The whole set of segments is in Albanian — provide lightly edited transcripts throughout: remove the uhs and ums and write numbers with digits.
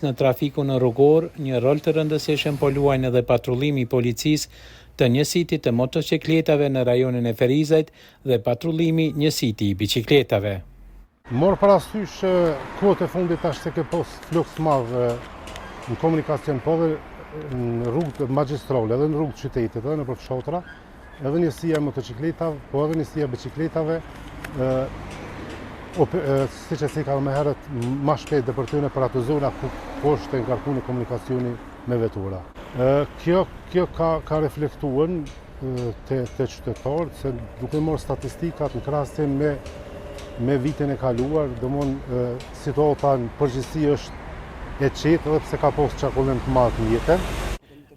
Në trafikun rrugor, një rol të rëndësishëm po luajnë edhe patrullimi i policisë të njësitit të motoçikletave në rajonin e Ferizajt dhe patrullimi njësiti i biçikletave. Marrë parasysh kohët e fundit tash se ke pas fluks të madh në komunikacion, po edhe në rrugë magjistrale, edhe në rrugë të qytetit, edhe nëpër fshatra, Edhe njësia e motoçikletave, po edhe njësia e biçikletave, siç e ceka edhe më herët, ma shpejt depërtojnë për ato zona ku po është e ngarkuar komunikacioni me vetura. Kjo, kjo ka, ka reflektuar te, te qytetarët, se duke marrë statistikat në krahasim me, me vitin e kaluar, domethënë situata në përgjithësi është e qetë edhe pse ka pas qarkullim të madh të mjeteve.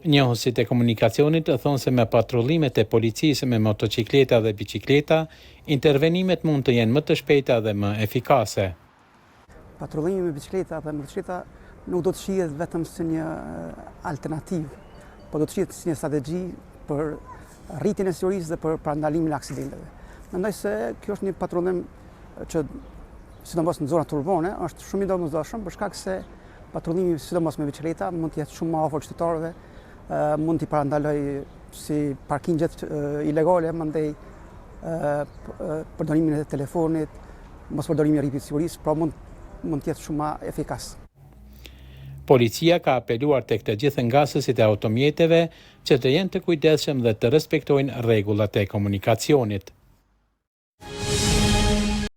Njohësit e komunikacionit thonë se me patrullimet e policisë me motoçikleta dhe biçikleta, intervenimet mund të jenë më të shpejta dhe më efikase. Patrullimi me biçikleta dhe motoçikleta nuk do të shihet vetëm si një alternativë, por do të shihet si një strategji për rritjen e sigurisë dhe për parandalimin e aksidenteve. Mendoj se kjo është një patrullim që sidomos në zonat urbane është shumë i domosdoshëm për shkak se Patrullimi, sidomos me biçikleta, mund të jetë shumë më afër qytetarëve, mund t'i parandalojë si parkingjet ilegale, mandej përdorimin e telefonit, mospërdorimin e rripit të sigurisë, pra mund mund të jetë shumë më efikas. Policia ka apeluar tek të gjithë ngasësit e automjeteve që të jenë të kujdesshëm dhe të respektojnë rregullat e komunikacionit.